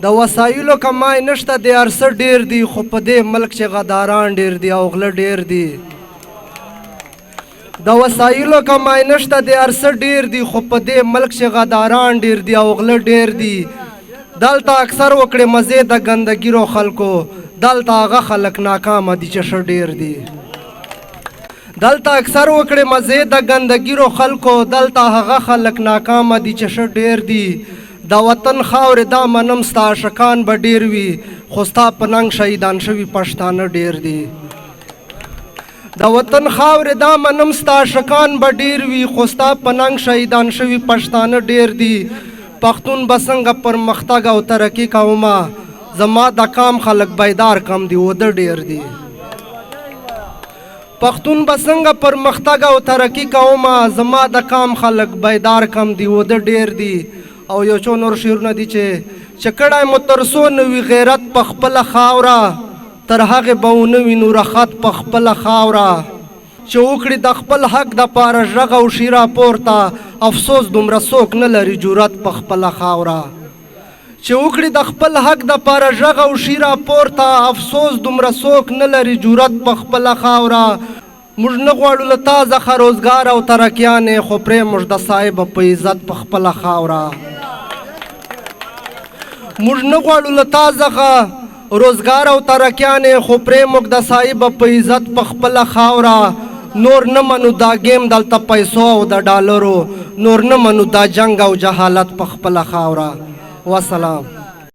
د وسایلو کمای نشته، د هر څه ډیر دي، خو په دې ملک چې غداران ډیر دي او غله ډیر دي. د وسایلو کمای نشته، د هر څه ډیر دي، خو په دې ملک چې غداران ډیر دي او غله ډیر دي. دلته اکثر وکړې مزې د ګندګیرو خلکو، دلته هغه خلک ناکامه دي چې ښه ډیر دي. دلته اکثر وکړې مزې د ګندګیرو خلکو، دلته هغه خلک ناکامه دي چې ښه ډیر دي. د وطن خاورې دا منم، ستا عاشقان به ډیر وي، خو ستا په ننګ شهیدان شوي پښتانه ډیر دي. د وطن خاورې دا منم، ستا عاشقان به ډیر وي، خو ستا په ننګ شهیدان شوي پښتانه ډیر دي. پښتون به څنګه پرمختګ او ترقي کومه، زما د قام خلک بیدار کم دي، وده ډیر دي. پښتون به څنګه پرمختګ او ترقي کومه، زما د قام خلک بیدار کم دي، وده ډیر دي. او یو څو نور شعرونه دي چې کړی مو تر څو نه وي غیرت په خپله خاوره، تر هغې به ونه وینو رخت په خپله خاوره. چې وکړي د خپل حق دپاره ږغ او شیره پورته، افسوس دومره څوک نه لري جرأت په خپله خاوره. چې وکړي د خپل حق دپاره ږغ او شیره پورته، افسوس دومره څوک نه لري جرأت په خپله خاوره. موږ نه غواړو له تا څخه روزګار او ترقیانې، خو پرې موږ د صاحب په عزت په خپله خاوره. موږ نه غواړو له تا څخه روزګار او ترقیانې، خو پرې موږ د صاحب په عزت په خپله خاوره. نور نه منو دا ګیم دلته پیسو او د ډالرو، نور نه منو دا جنګ او جهالت په خپله خاوره. وسلام.